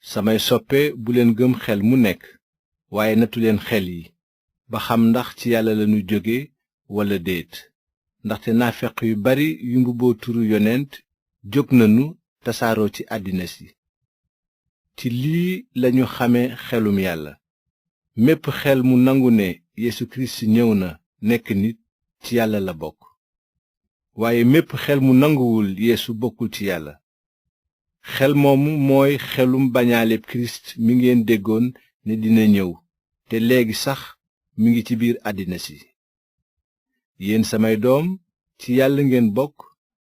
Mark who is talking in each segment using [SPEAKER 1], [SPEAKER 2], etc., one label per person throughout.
[SPEAKER 1] samay soppe bu leen gëm xel mu nekk waaye nattu leen xel yi ba xam ndax ci yàlla lañu jóge walla déet, ndaxte naafeq yu bari yu mbubboo turu yonent jóg nanu tasaaroo ci àddina si. ci lii lañu xame xelum yàlla. mépp xel mu nangu ne Yesu Kirist ñëw na nekk nit ci yàlla la bokk, waaye mépp xel mu nanguwul Yeesu bokkul ci yàlla. xel moomu mooy xelum bañaaleb Kirist mi ngeen déggoon ne dina ñëw te léegi sax mi ngi ci biir àddina si. yéen samay doom, ci yàlla ngeen bokk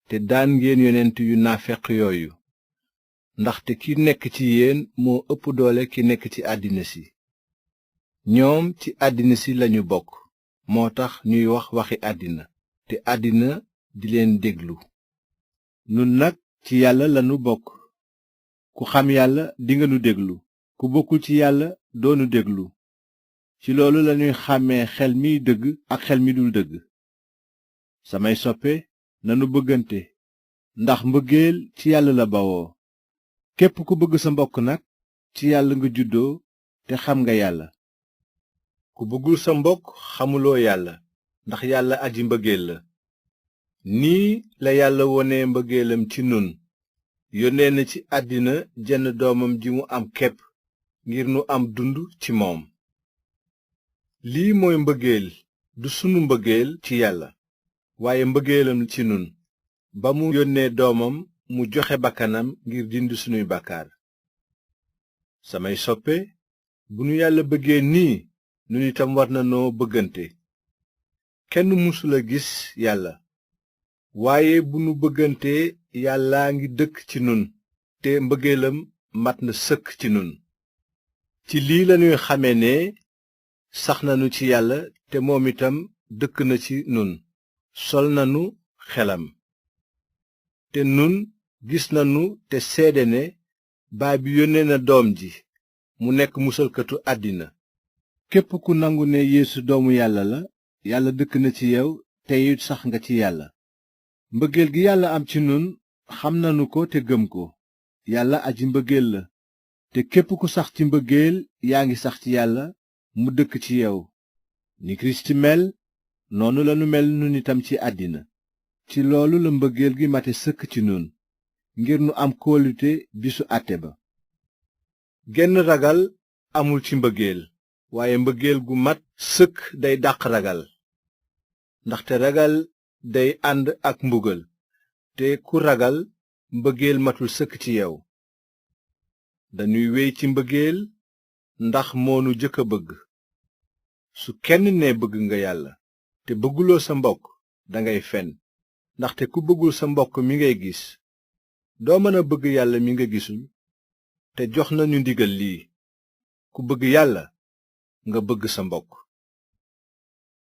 [SPEAKER 1] te daan ngeen yonent yu naafeq yooyu, ndaxte ki nekk ci yéen moo ëpp doole ki nekk ci àddina si. ñoom ci àddina si lañu bokk, moo tax ñuy wax waxi àddina te àddina di leen déglu. nun nag ci yàlla lanu bokk. ku xam yàlla dinga nu déglu, ku bokkul ci yàlla doonu déglu. ci loolu lañuy xàmmee xel miy dëgg ak xel mi dul dëgg. samay soppe, nanu bëggante, ndax mbëggeel ci yàlla la bawoo. képp ku bëgg sa mbokk nag ci yàlla nga juddoo te xam nga yàlla. ku bëggul sa mbokk xamuloo yàlla, ndax yàlla aji mbëggeel la. nii la yàlla wone mbëggeelam ci nun, yónnee na ci àddina jenn doomam ji mu am képp ngir nu am dund ci moom. lii mooy mbëggeel, du sunu mbëggeel ci yàlla, waaye mbëggeelam ci nun, ba mu yónnee doomam mu joxe bakkanam ngir dindi sunuy bàkkaar. samay soppe, bu nu yàlla bëggee nii, nun itam war nanoo bëggante. kenn mësula gis yàlla, waaye bu nu bëggantee yàllaa ngi dëkk ci nun te mbëggeelam mat na sëkk ci nun. ci lii lañuy xame ne sax nanu ci yàlla te moom itam dëkk na ci nun, sol nanu xelam. te nun gis nanu te seede ne baay bi yónnee na doom ji mu nekk musalkatu àddina. képp ku nangu ne Yeesu doomu yàlla la, yàlla dëkk na ci yow te it sax nga ci yàlla. mbëggeel gi yàlla am ci nun xam nanu ko te gëm ko. yàlla aji mbëggeel la, te képp ku sax ci mbëggeel yaa ngi sax ci yàlla mu dëkk ci yow. ni Kirist mel, noonu lanu mel nun itam ci àddina. ci loolu la mbëggeel gi mate sëkk ci nun, ngir nu am kóolute bisu àtte ba. genn ragal amul ci mbëggeel, waaye mbëggeel gu mat sëkk day dàq ragal, ndaxte ragal day ànd ak mbugal, te ku ragal mbëggeel matul sëkk ci yow. dañuy wéy ci mbëggeel ndax moonu jëkk a bëgg. su kenn ne bëgg nga yàlla te bëgguloo sa mbokk, dangay fen, ndaxte ku bëggul sa mbokk mi ngay gis, doo mën a bëgg yàlla mi nga gisul. te jox nañu ndigal lii: ku bëgg yàlla nga bëgg sa mbokk.